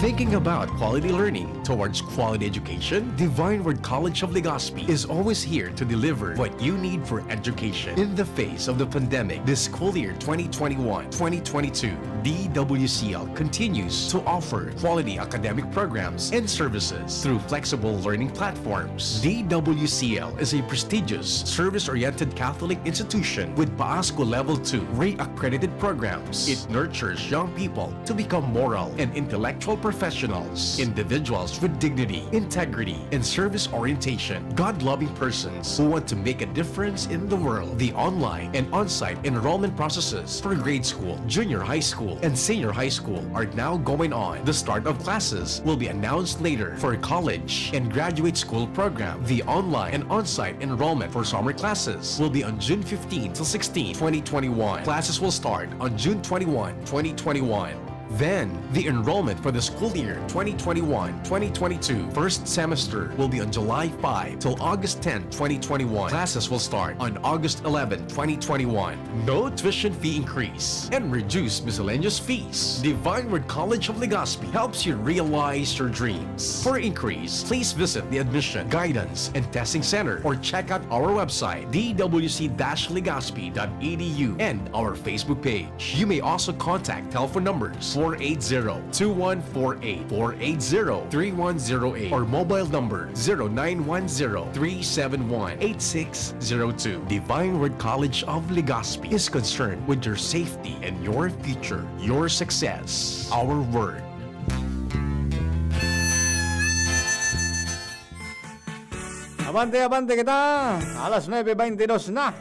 Thinking about quality learning towards quality education? Divine Word College of Legazpi is always here to deliver what you need for education. In the face of the pandemic, this school year twenty twenty-one, twenty twenty-two, D W C L continues to offer quality academic programs and services through flexible learning platforms. D W C L is a prestigious, service-oriented Catholic institution with PASCO Level two Ray accredited programs. It nurtures young people to become moral and intellectual professionals, individuals with dignity, integrity, and service orientation, God-loving persons who want to make a difference in the world. The online and on-site enrollment processes for grade school, junior high school, and senior high school are now going on. The start of classes will be announced later for college and graduate school program. The online and on-site enrollment for summer classes will be on June fifteen to sixteen, twenty twenty-one. Classes will start on June twenty-one, twenty twenty-one. Then, the enrollment for the school year twenty twenty-one, twenty twenty-two first semester will be on July five till August ten, twenty twenty-one. Classes will start on August eleven, twenty twenty-one. No tuition fee increase and reduced miscellaneous fees. Divine Word College of Legazpi helps you realize your dreams. For inquiries, please visit the Admission, Guidance, and Testing Center or check out our website, d w c dash legazpi dot e d u, and our Facebook page. You may also contact telephone numbers four eight zero, two one four eight, four eight zero, three one zero eight or mobile number zero nine one zero, three seven one, eight six zero two. Divine Word College of Legazpi is concerned with your safety and your future, your success. Our word. Abante, abante kita. Alas nuebe beintidos na.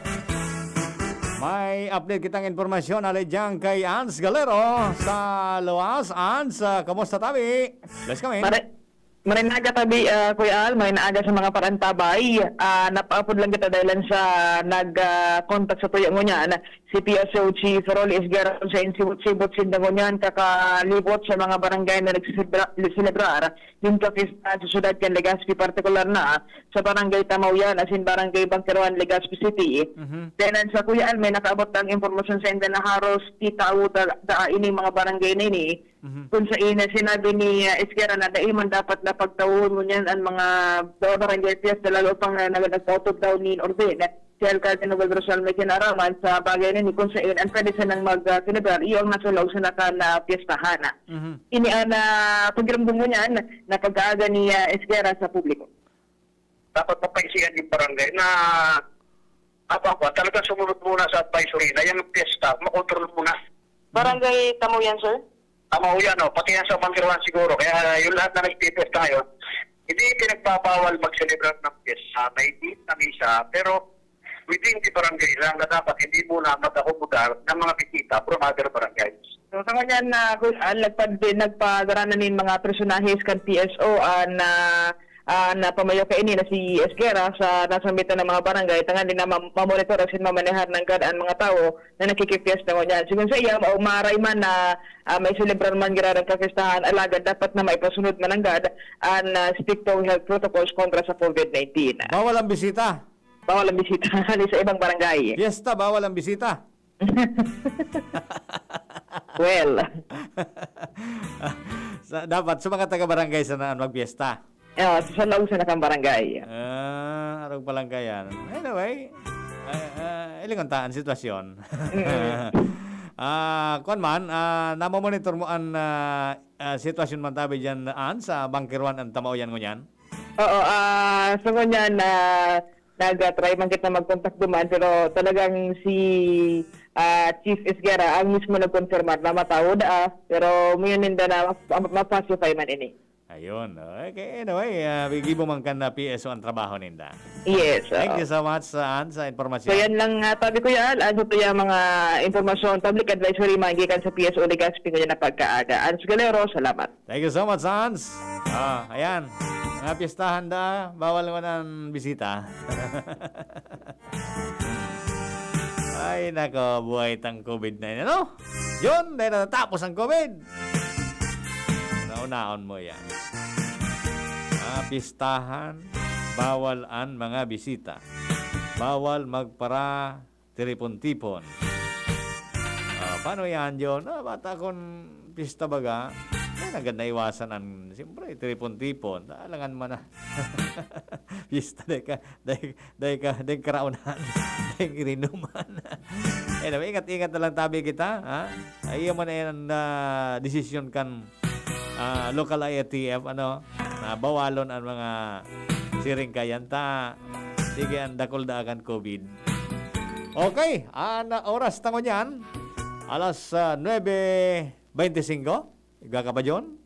May update kitang impormasyon hale diyan kay Ans Galero sa luwas. Ans, ah, kamusta tabi? Bless kami. Mare-, Maray na aga tabi, ah, Kuya Al, maray na aga sa mga parantabay. Ah, napaapod lang kita dahil sa nag-contact sa tuya ngunyan, si P S O Chief Rolly Esguerra, sa insibot-sibot sinda ngunyan kakalibot sa mga barangay na nagsiselebra-, selebrar yung kapistahan sa syudad kan Legazpi, partikular na sa Barangay Tamaoyan asin Barangay Bangkeroan, Legazpi City. Mhm. Then, sa Kuya Al, may nakaabot ang impormasyon sa inda na haros titao da, da ini mga barangay na ini. Mhm. Kung sa ina, sinabi ni, ah, Esguerra na dai man dapat na pagtawon mo niyan ang mga barangay fiesta, lalo pang na nagkautob daw ni Orben. Si Alcalde Nobel Rosal may kinaraman sa bagay na ni kung sa in, ang pwede sanang mag, ah, celebrar, iyo ang nasa laog sa naka na fiestahan. Mhm. Ini ang, ah, pagirumdom mo niyan na pag-aaga ni, ah, Esguerra sa publiko. Dapat mapaisihan yung barangay na, apa ko, talagang sumunod muna sa advisory na yung fiesta, makontrol muna. Barangay Tamaoyan, sir? Tamaoyan, no? Pati yan sa Bangkeroan siguro. Kaya yung lahat na nagpipiesta ngayon, hindi pinagbabawal mag-celebrar ng fiesta. May date na misa, pero within the barangay lang na dapat hindi muna mag-akomodar ng mga bisita from other barangays. So, sa ngunyan na, Kuya Al, nagpad-, nagpadara na nin mga personahes kan P S O, ah, na, ah, na pamayo kaini na si Esguerra sa nasambit na mga barangay, tanganing na ma-, mamonitor asin mamanehar nanggad an mga tawo na nakikipyesta ngunyan. Sigon saiya, ma-, maaram man na, ah, maiselebrar man giraray an kapyestahan, alagad dapat na maipasunod man nanggad an, ah, strikto health protocols kontra sa COVID nineteen. Bawal ang bisita. Bawal ang bisita sa ibang barangay. Piyesta, bawal ang bisita. Well. Sa, dapat sa mga taga-barangay sana magpiyesta. Oo, sa laog sana kan barangay. Ah, arog pa lang kaya. Anyway, ah, ah, ilingon ta an sitwasyon. Mm. Ah, kuwan man, ah, namomonitor mo an, ah, ah, sitwasyon man tabi diyan, An, sa Bunker One an tamaw yan ngunyan? Oo, ah, so ngunyan, ah, nag-try man kita mag-contact duman, pero talagang si, ah, Chief Esguerra ang mismo nagkonfirmar na matawo daa, pero mayo ninda na ma-, ma-, ma-pacify man ini. Ayun, okay. Anyway, ah, gibo man kan na P S O ang trabaho ninda. Yes, Thank oo. you so much, An, sa So, impormasyon. yan lang, ah, tabi ko yan. Ano to yung mga impormasyon, public advisory, mga gikan sa P S O Legazpi, ngunyan na pagkaaga. Ans Galero, salamat. Thank you so much, Hans. Ah, ayan. Mga piyestahan da, bawal mo ng bisita. Ay, nako, buhay tang COVID nineteen, ano? Yun, dahil natatapos ang COVID. Naunaon mo yan. Mga pistahan, bawal an mga bisita. Bawal magpara-, tiripon-tipon. Ah, paano yan, John? Ah, bata kung pista baga, ay, nagad naiwasan ang, siyempre, tiripon-tipon. Alangan man na. Pista, dahil ka, dahil, dahil ka, dahil karaunahan, dahil irinuman. Anyway, ingat-ingat na lang tabi kita, ha? Ay, yun man na yan ang, ah, desisyon kan, ah, local I A T F, ano, na bawalon ang mga siring kayan ta. Sige, ang dakul daagan COVID. Okay, ang oras ta ngunyan, alas, ah, nuebe beintisinko. Igwa ka pa, John?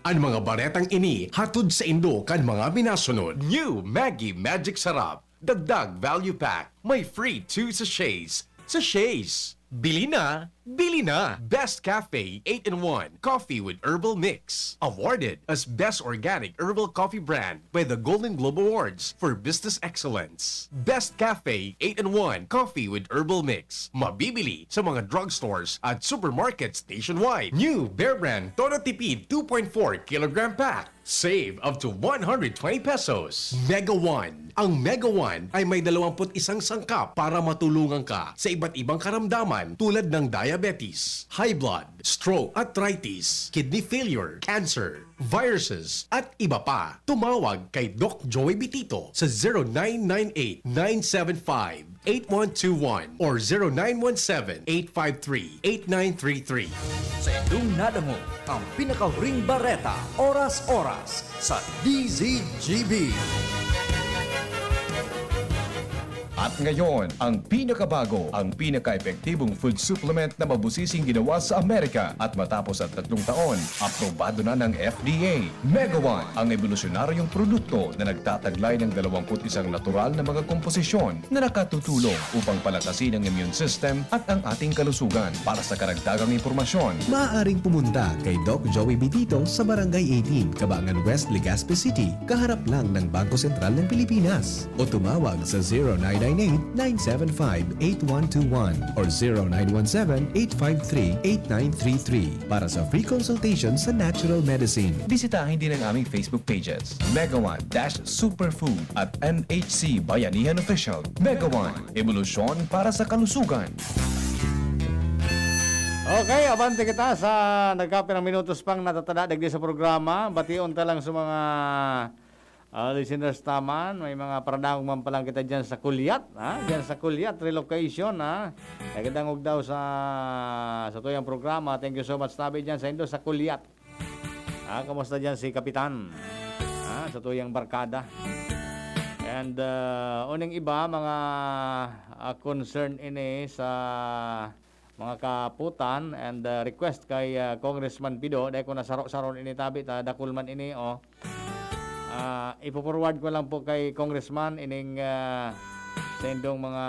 An mga baretang ini hatod saindo kan mga minasunod. New Maggi Magic Sarap. Dagdag Value Pack. May free two sachets. Sachets! Bili na! Bili na! Best Cafe eight-in-one Coffee with Herbal Mix. Awarded as Best Organic Herbal Coffee Brand by the Golden Globe Awards for Business Excellence. Best Cafe eight-in-one Coffee with Herbal Mix. Mabibili sa mga drugstores at supermarkets nationwide. New Bear Brand Todo Tipid two point four kilogram pack. Save up to one hundred twenty pesos. Mega One. Ang Mega One ay may dalawampu't isang sangkap para matulungan ka sa iba't ibang karamdaman tulad ng diabetes, high blood, stroke, arthritis, kidney failure, cancer, viruses, at iba pa. Tumawag kay Doc Joey Bitito sa zero nine nine eight, nine seven five, eight one two one or zero nine one seven, eight five three, eight nine three three. Sa indong nadangog ang pinakahuring bareta, oras-oras sa D Z G B. At ngayon, ang pinakabago, ang pinaka-epektibong food supplement na mabusising ginawa sa Amerika at matapos ang tatlong taon, aprobado na ng F D A. Mega One, ang ebolusyonaryong produkto na nagtataglay ng dalawampu't isang natural na mga komposisyon na nakatutulong upang palakasin ang immune system at ang ating kalusugan. Para sa karagdagang impormasyon, maaaring pumunta kay Doc Joey Bitito sa Barangay eighteen, Cabangan West, Legazpi City, kaharap lang ng Bangko Sentral ng Pilipinas. O tumawag sa zero nine nine eight, nine seven five, eight one two one or zero nine one seven, eight five three, eight nine three three para sa free consultation sa natural medicine. Bisitahin din ang aming Facebook pages, Mega One dash Superfood at M H C Bayanihan Official. Mega One, ebolusyon para sa kalusugan. Okay, abante kita sa nagkapirang minutos pang natatada digdi sa programa. Bation ta lang sa mga, ah, listeners ta man. May mga paradangog man pa lang kita diyan sa Kulyat, ha? Diyan sa Kulyat, relocation, ha? Nagdangog daw sa, sa tuyang programa. Thank you so much, tabi diyan sa indo sa Kulyat. Ah, kamusta diyan si Kapitan? Ah, sa tuyang barkada. And, ah, uning iba, mga, ah, concern ini sa mga kaputan and, ah, request kay, ah, Congressman Pido. Dahil kung nasaro-saron ini tabi, ta, dakul man ini, oh. Ah, ipo-forward ko lang po kay Congressman ining, ah, sa indong mga,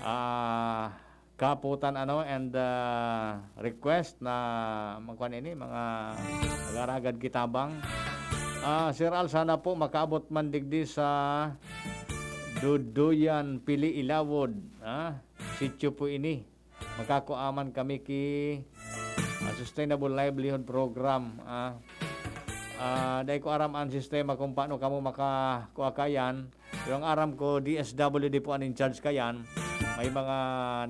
ah, kaputan, ano, and, ah, request na magkuan ini, mga nag-aaragad ki tabang. Ah, Sir Al, sana po makaabot man digdi sa Duduyan, Pili, Ilawod, ah, sitio po ini. Makakua man kami ki, ah, Sustainable Livelihood Program, ah. Ah, dai ko aram an sistema kung paano kamo makakua kayan. Pero ang aram ko, D S W D po an in charge kayan. May mga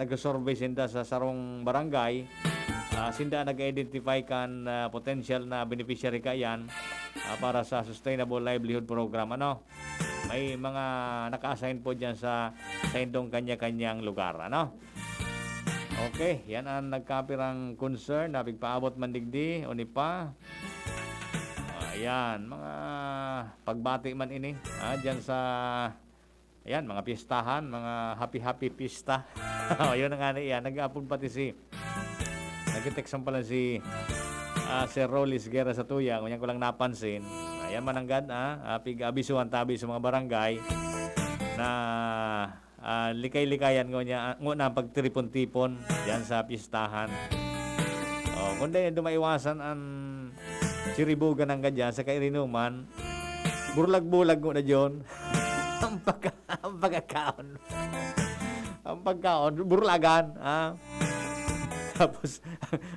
nagsusurvey sinda sa sarong barangay. Ah, sinda an nag-identify kan, ah, potential na beneficiary kayan, ah, para sa Sustainable Livelihood Program. Ano? May mga naka-assign po diyan sa, sa indong kanya-kanyang lugar. Ano? Okay, yan ang nagkapirang concern na pigpaabot man digdi o ni pa. Ayan, mga pagbati man ini, ah, diyan sa, ayan, mga pistahan, mga happy-happy pista. O, yun na nga na iyan. Nag-aapod pati si, nag-text ang pala si, ah, Sir Rolly Guerra sa Tuya. Ngunyan ko lang napansin. Ayan, mananggad, ah, ah, pig-abisuhan tabi sa mga barangay na ah, likay-likayan ko niya, ah, ngona ang pagtiripon-tipon diyan sa pistahan. Oh, kundi dumaiwasan an siribugan ng gadyan sa kairinuman, burlag-bulag ngona diyon. Ang pagka-, ang pagkakaon. Ang pagkaon, burlagan, ah. Tapos,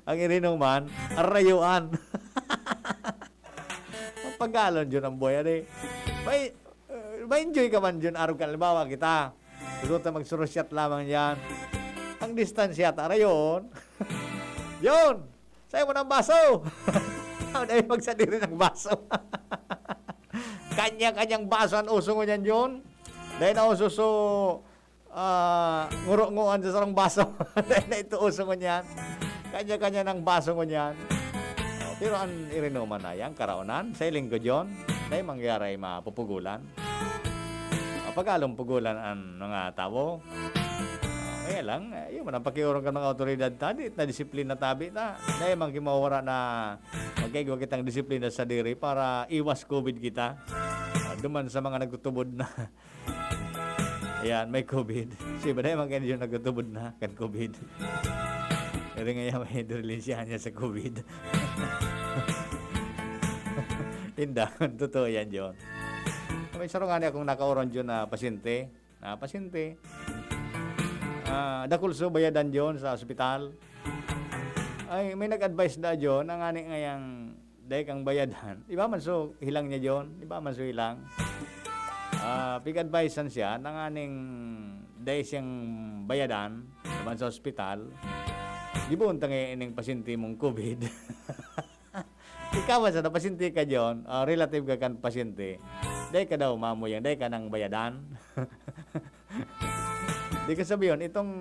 ang irinuman, arayuan. Ang pagkaon diyon ang buhay, ano eh. May, uh, ma-enjoy ka man diyon, arog ka, halimbawa, kita. Siguro ta magsurusyat lamang diyan. Ang distansya ta, rayon. Yun! Sa'yo mo ng baso! Ano ay magsadiri ng baso? Kanya-kanyang baso ang uso ngunyan, John. Dahil na uso so, ah, nguro-nguan sa sarong baso. Dahil na ito uso ngunyan. Kanya-kanya ng baso ngunyan. Oh, pero ang irinuman na yan, karaonan, sa linggo, John, dahil mangyari mapupugulan. Mapagalong pugulan ang mga tawo. Ah, kaya lang, eh, yun man ang pakiurong kan mga awtoridad ta, di na disiplina tabi ta. Dahil man kimawara na magkaigwa kitang disiplina sa diri para iwas covid kita. Ah, duman sa mga nagtutubod na. Ayan, may covid. Si iba na yung mga kanyo nagtutubod na kan covid. Pero ngayon, may dolencia niya sa covid. Inda, totoo yan, John. May saro nga ni akong nakaoron, John, na pasyente. Na pasyente. Ah, dakul so bayadan, John, sa ospital. Ay, may nag-advise da, John, na ngani ngayang dai kang bayadan. Di ba man so hilang niya, John? Di ba man so hilang? Ah, pig-advisean siya na nganing dai siyang bayadan, naman sa ospital. Di ba untang ining pasyente mong covid? Ikaw man sana, pasyente ka, John, ah, relative ka kan pasyente, dai ka daw mamuyang, dai ka nang bayadan. Di ka sabi yun, itong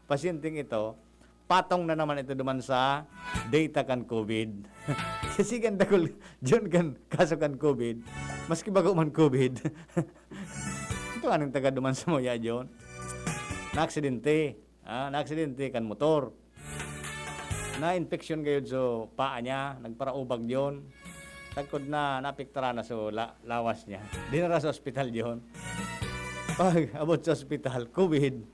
pasyenteng ito, patong na naman ito duman sa data kan covid. Kasi kan dakul, John, kan kaso kan covid, maski bago man covid. Ito anong taga duman sa muya, John? Naaksidente. Ah, naaksidente kan motor. Na-infection gayod so paa niya, nagparaubag yun. Tagkod na, naapektaran na so la-, lawas niya. Dinara sa ospital yun. Pag abot sa ospital, covid.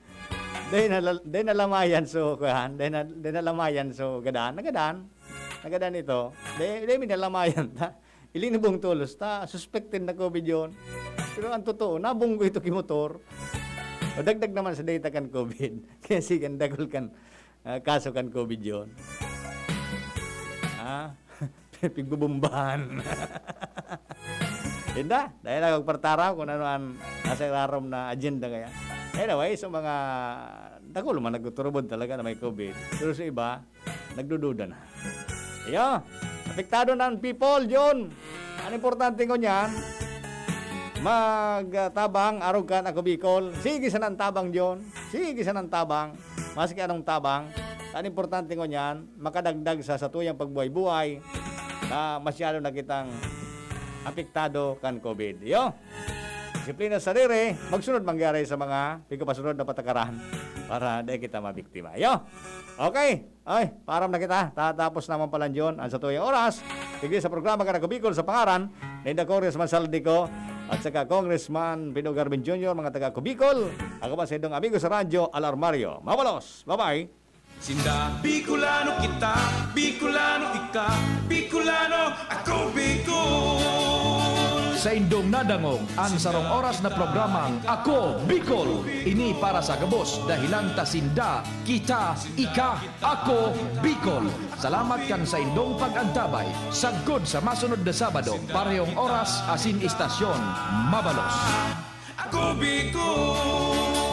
Dahil na, dahil nalamayan so, kuhan, dahil na, dahil nalamayan so, gadan, nagadan. Nagadan ito. Dahil, dahil may nalamayan ta. Ilinubong tolos ta, suspected na covid yun. Pero ang totoo, nabunggo ito ki motor. O dagdag naman sa data kan covid. Kaya sige, ang dagol kan, ah, kaso kan covid yun. Ah, pigbubumbahan. Inda, dahil ako partara kung ano ang nasa irarom na agenda kaya. Anyway, sa mga dakul man nagtuturubod talaga na may covid. Pero sa iba, nagdududa na. Iyo, apektado na ang people, John. Ang importante ko niyan, magtabang, arog kan Ako Bicol. Sige sana ang tabang, John. Sige sana ang tabang. Maski anong tabang. Ang importante ko niyan, makadagdag sa satuyang pagbuhay-buhay na masyado na kitang apektado kan covid. Iyo, disiplina sa diri, magsunod mangyari sa mga pigkapasunod na patakaran para di kita mabiktima. Iyo, okay. Ay, paaram na kita. Tatapos naman pala, John, ang satuyang oras. Digdi sa programa kan Ako Bicol sa pangaran ni Dacorio Masaldico. at saka Congressman Pino Garmin Junior, mga taga Cubicol. Ako pa sa inyong amigo sa radyo, Alarmario. Mabalos! Bye-bye! Sinda, Bicolano kita, Bicolano ika, Bicolano, ako Bicol! Saindong nadangog an sarong oras na programang Ako Bicol. Ini para sa gabos, dahelan ta sinda, kita, ika, ako, Bicol. Salamat kan saindong pag-antabay. Sagkod sa masunod na Sabado, parehong oras asin istasyon. Mabalos. Ako Bicol!